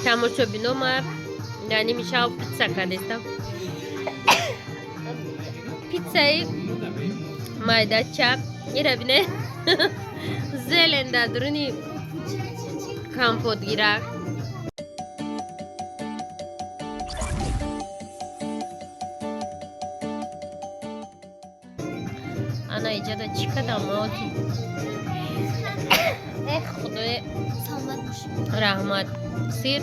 Тамошобино, ма дар ними шаб питса кардестам, питсаи майдача. Ира бине, зелень дар дуруни компотгирак. Ана иҷада чӣ кардам? Маоти, эх, худои. Саломат бош. Раҳмат. Сыр,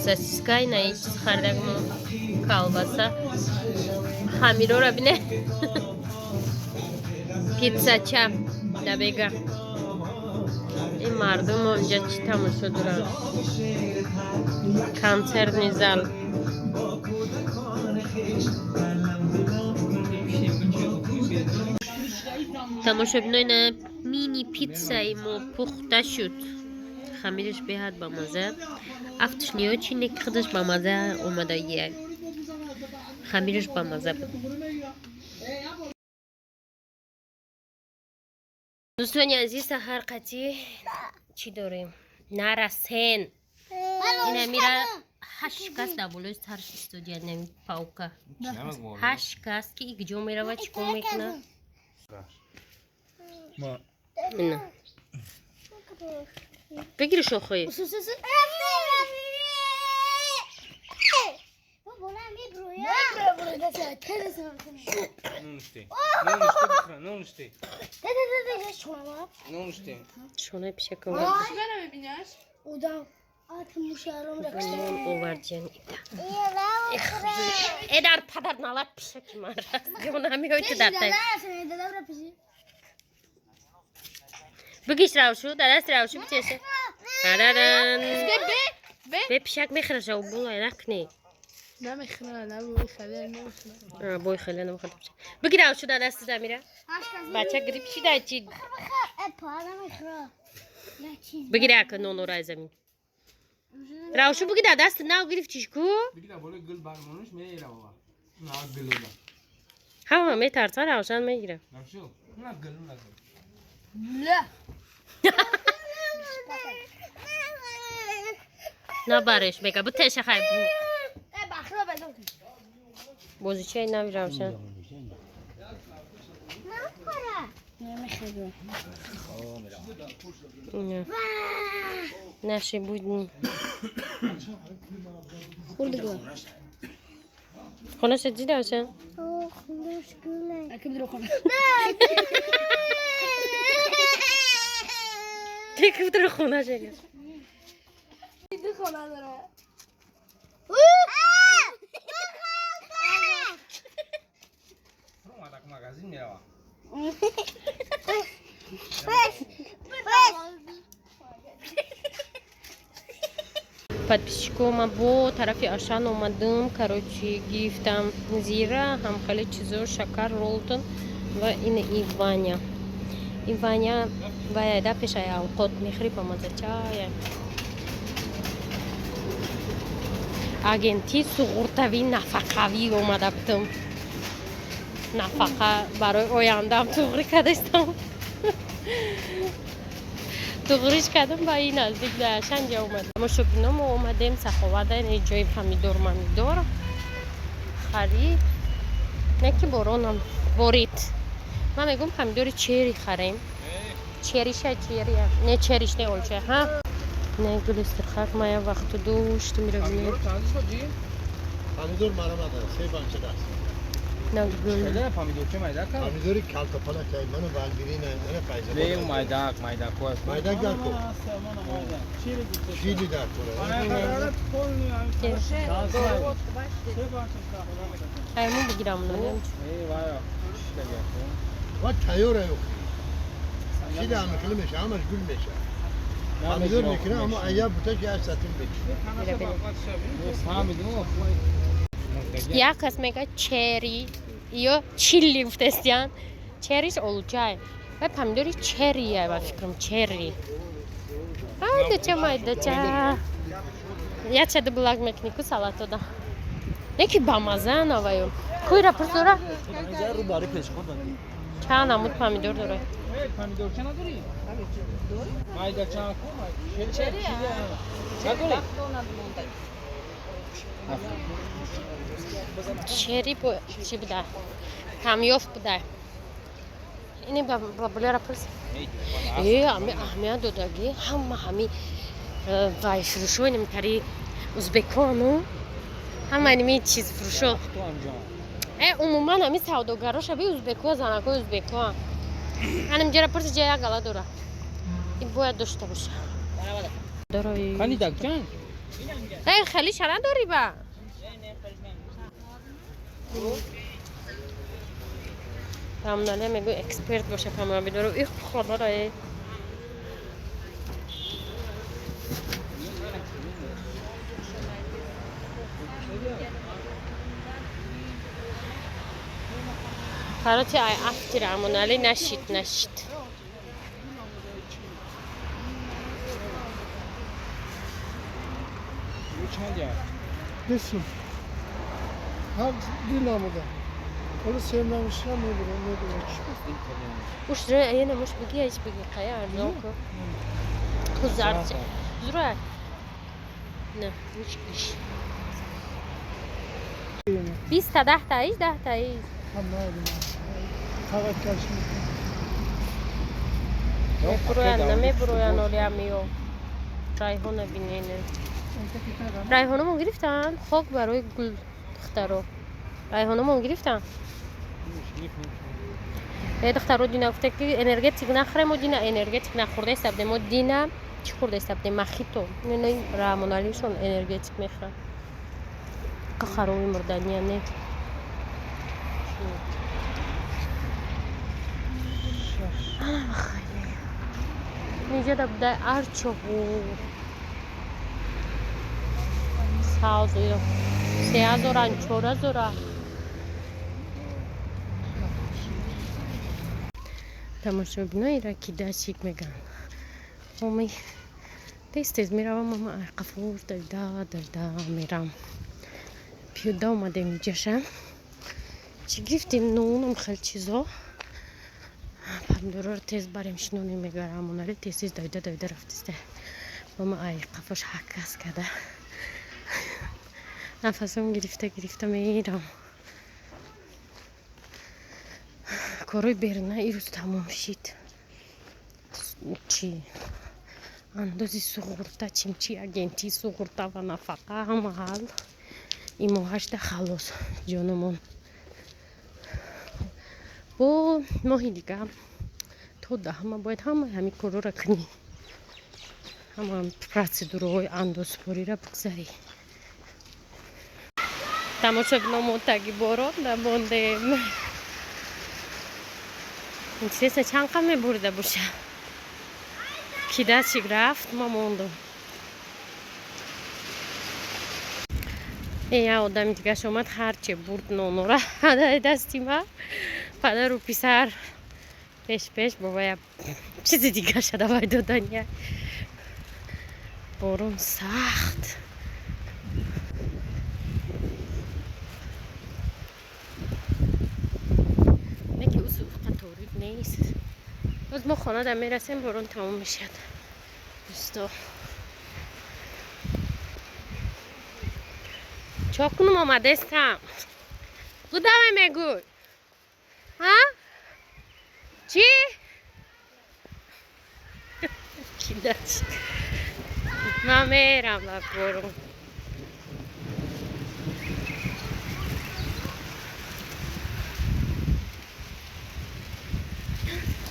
сосиска, ина ин чиз харидагмо, колбаса, хамирора бине, питсача набега. Ин мардум онҷа чӣ тамошо доранд? Концертный зал. Тамошобино, ина мини питсаи мо пухта шуд. Хамираш беҳад бамаза, афтш ниё чи не, худаш бамаза омадагия, хамираш бамаза буд. Дӯстони азиз, саҳар қатӣ чӣ дорем? Нарасен. Ина мира ҳашт кас дар болои сарш истоди, нами паука. Ҳашт кас ки ҷо мерава, чӣ кор мекунад? Ина бигири, шохои. Нониште. Нониште бихӯра, нониште. Нониште. Шонаи пишака Одам. нон овардиан. Э, дар падар налат, пишаки ман ҷонами ой, ту дар тай бигиш, равшу дар даст, равшу битеша. Тарадан. Бе, пишак мехӯраша, булай накунӣ. Намехӯра, на бой хеле намехӯра. Бой хеле намехӯра. Бигир, равшу дар дасти Замира. Бача грипп шида чи? Бигир, ака, нонора аз замин. Равшу, бигир дар даст, нав гирифтиш ку. Бигира, болои гул бармонуш меера баба. На гулода. Ҳама метарса, Равшан мегира. Равшу. На гул, на гул. Набареш мега, бутеша хай. Бозичаи нави Равшан. Не. Наши будни. Хонаша дида, Равшан? Аким дро хона. Ки дро хонаша? Ду хона дора. Омадак магазин мерава. Подписчико, ма бо тарафи Ашан омадам. Короче, гирифтам зира, ҳам хеле чизо, шакар, Ролтон ва ин Иваня. Иваня ваяда пешай авқот мехӯри, бамаза чая. Агентӣ суғуртавӣ нафақавӣ омада будам. Нафақа барои ояндам туғрӣ кардастам. Туғриш кардам, ба ин наздик да Ашанҷа омад. Тамошобино, мо омадем Саховада, ин ҷои помидор мамидор харид. Не ки боронам борид. Ман мегӯм, помидори чери харем. Чериша, черия. Не чериш, не олча, ҳа? Не, гули сурхак ма як вақту дӯшт мирабинем. Помидор чанд шуд? Помидор маромад се банча даст. На гул. Хеле помидор че майда кар? Помидори калтапалак ай, мана валбирин ай, мана Не, файзабод. майдак, майдак ко. Майдак дар ко. Чили дар ко. Айму бигирам, нонем. Э, вая. Ва тайёр ай охи. Чили ҳама хеле меша, ҳамаш гул меша. Помидор мекунам, аммо ая буташ я сатин меша. Фаҳмидум. Як кас мега чери ё чилли гуфтестиян. Чериш олучай. Ва помидори черия, ба фикрам, черри. Айдача, майдача. Я чада булак мекунӣ ку салатода. Не ки бамаза наваю. Куйра пурсора? Чанд намуд помидор дорад? Помидор ча надорӣ? Майда ча ку? Чери? Надорӣ? Чери бо чӣ буда? Камёфт буда. Ини бабуляра пурс. Ами аҳамият додагӣ ҳама ҳами вай фурӯшо инамтари узбекону ҳама инами чиз фурӯшо. Умуман ҳами савдогаро шаби узбеко, занакои узбеко. Анам ҷара пурси ҷа як гала дора. Ин бояд дошта боша. Дорои. Кани дакҷан? Хеле шара дорӣ ба? Рамнале мегӯ эксперт боша помидору. Их худоро. Короче, ай афти Рамонали нашид. Бесум. Ҳар ду намуда. Ҳоло сем намушам мебурам, мебурам. Уш зура, ена муш биги, айш биги, қая арзон ку. Хузарча. Зура. Не, иш иш. 20 та 10 та иш, 10 та иш. Ҳам надонам. Фақат каш мекунам. Мебуроян, намебуроян, оли амиё. Райҳона бинене. Райҳономон гирифтан? Хок барои гул духтаро. Райҳономон гирифтан? Духтаро дина гуфта ки энергетик нахӯрем, мо дина энергетик нахӯрда истабдем. Мо дина чӣ хӯрда истабдем? Мохито. Рамоналишон энергетик мехӯрад. Харови мурдания не. Ниҷа буда арчоҳу савзу 3000 4000. Тамошобиноира ки дачик меган. Оми тез тез меравам, ама айқафур давида давида мерам. Пиёда омадем иҷаша. Чӣ гирифтем? Нонам хел чизо. Помидорро тез барем шинонем мегарам. Онали тез тез давида давида рафтиста. Ама айқафош ҳакас када. Нафасам гирифта гирифта мерам. Корой берна ирӯз тамом шид. Чи андози суғурта, чимчи агентии суғурта ва нафақа ҳама ҳал. Ин моҳашда халос ҷономон. Бо моҳи дига то даҳама бояд ҳама ҳамин корора кунӣ. Ҳама процедураҳои андозпориро бигзарӣ. Тамошобино мо таги борон намондем. Интересно, чанд қад мебурида боша? Ки дастик рафт, ма мондум. Я одами дигаш омад, ҳарче бурд нонора дасти ма. Падару писар пеш пеш бобая чизи дигаша давай додания. Борон сахт. Неки усуфқа торик нест. Боз мо хона да мерасем, борон тамом мешад. Дӯсто. Чо кунум омадестам? Кудавай мегӯй? Ҳа? Чӣ? Кидач. Ман мерам ба борон.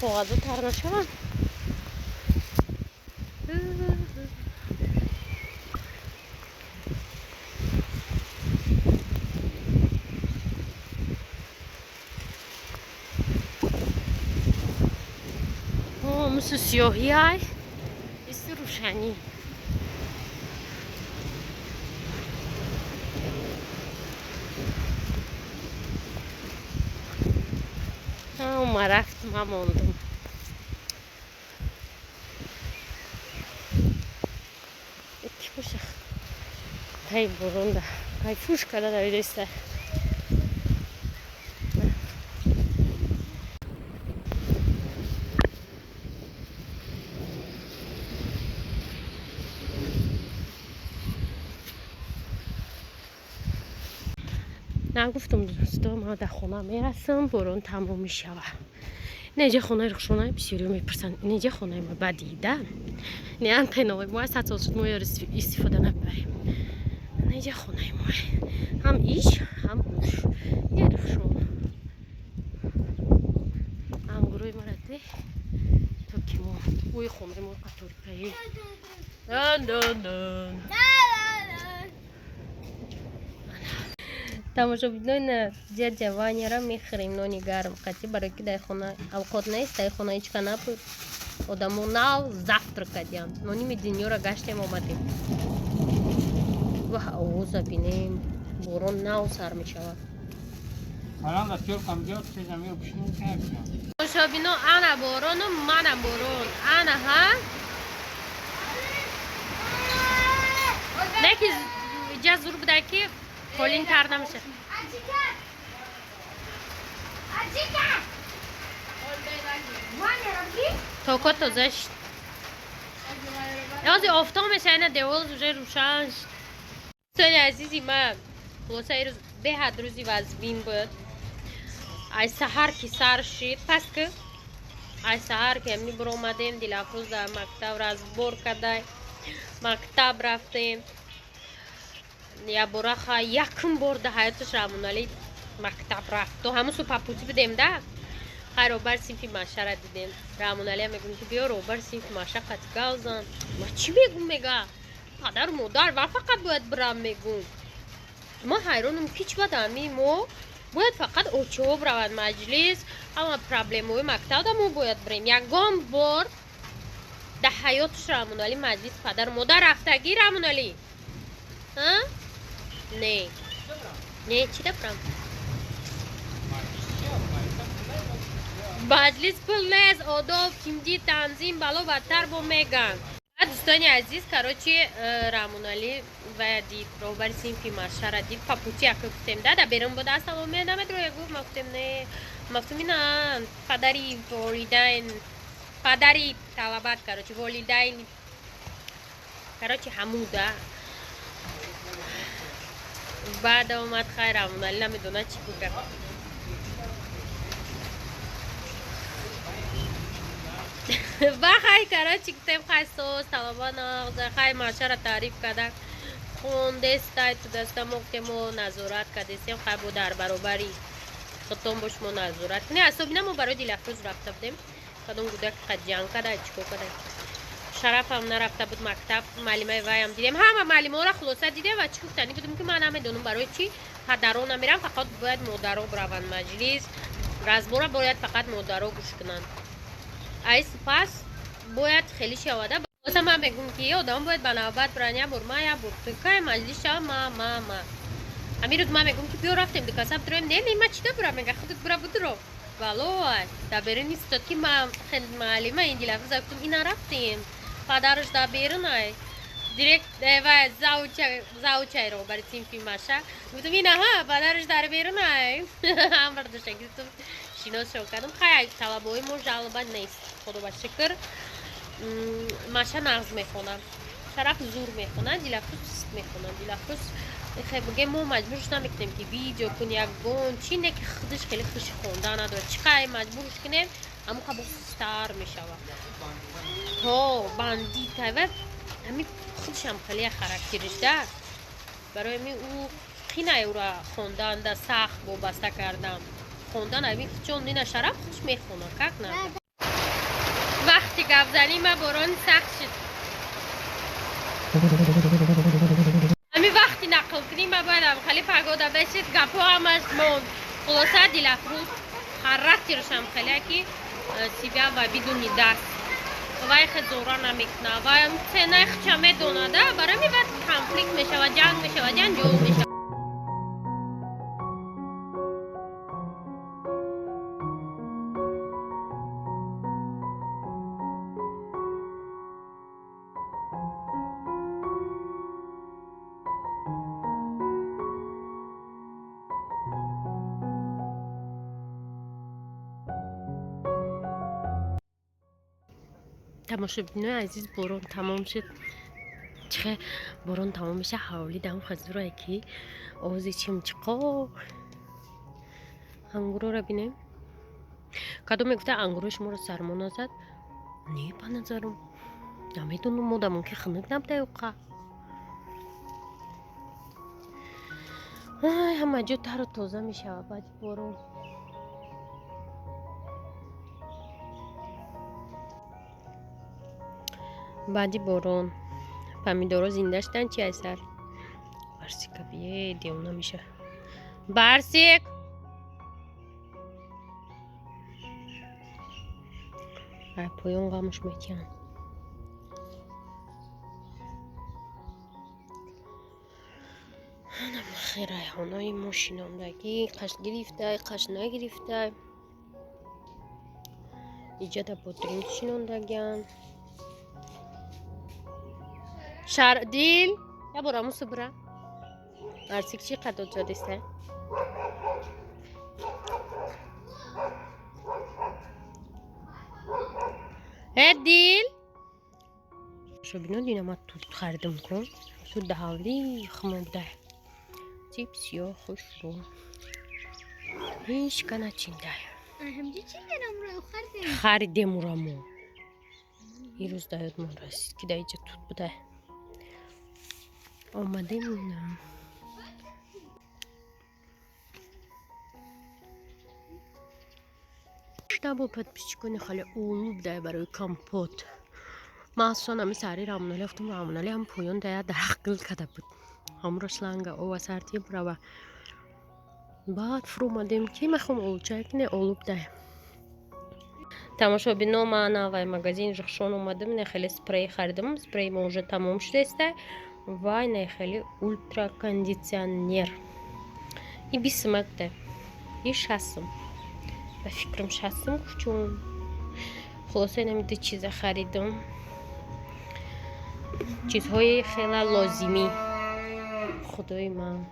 Коғазо тар нашаванд. Мисл сиёҳӣ ай, мисли рӯшанӣ. Ма рафт, ма мондум. Ки боша тай боронда кайфуш када давидаиста. Нагуфтам, дӯсто, ма дар хона мерасам, борон тамом мешава. Неҷа хонаи Рухшона, бисёриё мепурсанд, неҷа хонаи ма бадида. Не антеннаҳои мо 100 сол шуд, мо ёро истифода набарем. Неҷа хонаи мо, ҳам иш, ҳам уш. Я Рухшон. Ангурои мара де то ки мо ӯи хонаи мо қаторикаи. Дан дан дан. Тамошобинои, дядя Ваняра мехӯрем, нони гарм қатӣ, барои ки дар хона авқот нест, дар хона ҳечка набуд, одамо нав завтрак кардиям. Нони дунёра гаштем, омадем. Ваҳ, овоза бинем, борон нав сар мешавад. Тамошобино, ана борону, мана борон, ана ҳа. Леки иҷа зур буда, ки қолинтар намешад. Аджика! Токо тоза шид. Ози офтоб меша, ина девол уже рӯшан шид. Дӯстони азизи ман, хулоса, ирӯз беҳад рӯзи вазбин буд. Ай саҳар ки сар шид, пас ки ай саҳар ки ами биромадем, Дилафрӯз дар мактаб разбор кардай, мактаб рафтем. Якбора ха якум бор дар ҳаёташ Раҳмоналӣ мактаб рафт. То ҳамун су папутӣ будем да. Хай, роҳбари синфи Машара дидем. Раҳмоналиам мегӯм, ки биё, роҳбари синфи Маша қати гав зан. Ма чӣ мегӯм, мега? Падару модар ва фақат бояд бирам, мегӯм. Ман ҳайронам, ки чӣ бад ами мо бояд фақат очаҳо бираванд маҷлис, ҳама проблемаҳои мактабда мо бояд бирем. Ягон бор дар ҳаёташ Раҳмоналӣ маҷлис падару модар рафтагӣ, Раҳмоналӣ? Не. Не, чӣ да бирам? Маҷлис пул нест, одоб, кимди, танзим, бало бадтар бо меган. Дӯстони азиз, короче, Раҳмоналӣ вая дид, роҳбари синфи Машара дид, папути яка гуфтем да, да берун буда, ассалом намедроя, гуфт, ма гуфтем не, ма гуфтем ина падари волидайн, падари талабат, короче, волидайн, короче, ҳамуда. Баъд омад, хай, Раҳмоналӣ намедонад чӣ бигӯяд. Ва хай, короче, гуфтем хай, соз, талаба нағза, хай, Машара таъриф карда, хондестай ту даста, мо гуфтем мо назорат кардесем, хай, бо дар баробари худтон бош мо назорат кунем. Асобина мо барои Дилафрӯз рафта будем, кадом гудаки қад ҷанг када, чико када. Шарафам нарафта буд мактаб, маълимаи ваям дидем, ҳама маълимаҳоро хулоса дидем. Ва чӣ гуфтанӣ будем, ки ман намедонам барои чӣ падаро намерам, фақат бояд модаро бираванд маҷлис, разбора бояд фақат модаро гӯш кунанд. Ай сипас бояд хеле шавада. Хулоса, ман мегӯм, ки одам бояд ба навбат биранд, як бор ма, як бор ту, кай маҷлис шава, ма ма ма. Ҳамин рӯз ман мегӯм, ки биё, рафтем дукасаб дуроем. Не, не, ма чида бирам, мега, худат бира, будуро. Валой, дар берун истод, ки ма хел маълима ин Дилафрӯза гуфтам, ина рафтем, падараш дар берун ай. Директ вай завучай роҳбари синфи Маша. Гуфтам ина ҳа, падараш дар берун ай. Ҳамар душа гуфтам, шиносшон кардам. Хай, талабаҳои мо жалоба нест. Худо ба шукр. Маша нағз мехонад. Шараф зур мехонад, Дилафрӯз суст мехонад. Дилафрӯз хе бигем, мо маҷбурш намекунем, ки видео кун, ягон чи не, ки худаш хеле хуши хондан надорад. Чӣ қай маҷбурш кунем, ҳамон қабо сустар мешавад. Ҳо, бандит ва ҳами худашам хеле характериш да. Барои ҳамин ӯ қинай, ӯра хонданда сахт вобаста кардам. Хондан ҳамин чон нина Шараф хуш мехонад, как на. Вақти гапзанӣ ма борони сахт шуд. Ҳамин вақти нақл кунӣ ма бояд хеле пагода бешид, гапҳо ҳамаш монд. Хулоса, Дилафрӯз характерашам хеле ки себя ва бидуни даст. Вай хе зора намекунад, вай ценаи худша медонада, барои ҳамин баъд конфликт мешавад, ҷанг мешавад, ҷанҷол мешавад. Тамошобинои азиз, борон тамом шуд. Чихе борон тамом меша, ҳавли дам хазурае, ки овози чимчиқо. Ангурора бинем. Кадом мегуфта, ангурои шуморо сармо назад? Не, ба назарам намедонам, мода мумкин хунук набуда ёқа. Ай, ҳама ҷо тару тоза мешавад баъди борон. Баъди борон помидоро зинда шудан. Чи айсар Барсика бие, девона меша. Барсик, ай поён ғамуш метиҳанд. Райҳонои мо шинондагӣ, қаш гирифтай, қаш нагирифтай. Иҷада бодринг шинондагиан. Шардил, я бора мусу бира. Барсик чӣ қадод задиста? Э, дил, шобино, динама тут харидам кун. Тут даҳавли хумобда. Чипсиё хушрӯ, ҳеч ка начиндай. Харидем урамо. Ирӯз да ёдмон расид, ки дар иҷа тут буда. Омадем. Бо подписчикони хеле улу будай барои компот. Ман асосан ами саҳари Рамоналӣ афтум. Рамоналӣ ҳам поён да як дарахт гил када буд, ҳамро шланга ова сартим рава. Баъд фуромадем, ки мехом олучай, ки не, олу будай. Тамошобино, ман навай магазин Рухшон омадам. Не, хеле спрей харидам, спрей мо уже тамом шудааста. Вай, не, хеле ультра кондитсионер и 20 сумак будай, и 60 сум, ба фикрам, 60 сум кучун. Хулоса, инами ду чиза харидам, чизҳои хела лозимӣ. Худои ман,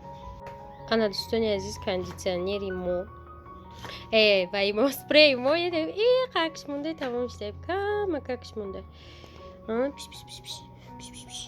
ана, дӯстони азиз, кондитсионери мо вай мо, спрей мо и какш монда, тамом шуда, кама какш монда. Пиш, пиш, пиш, пиш, пиш, пиш, пиш.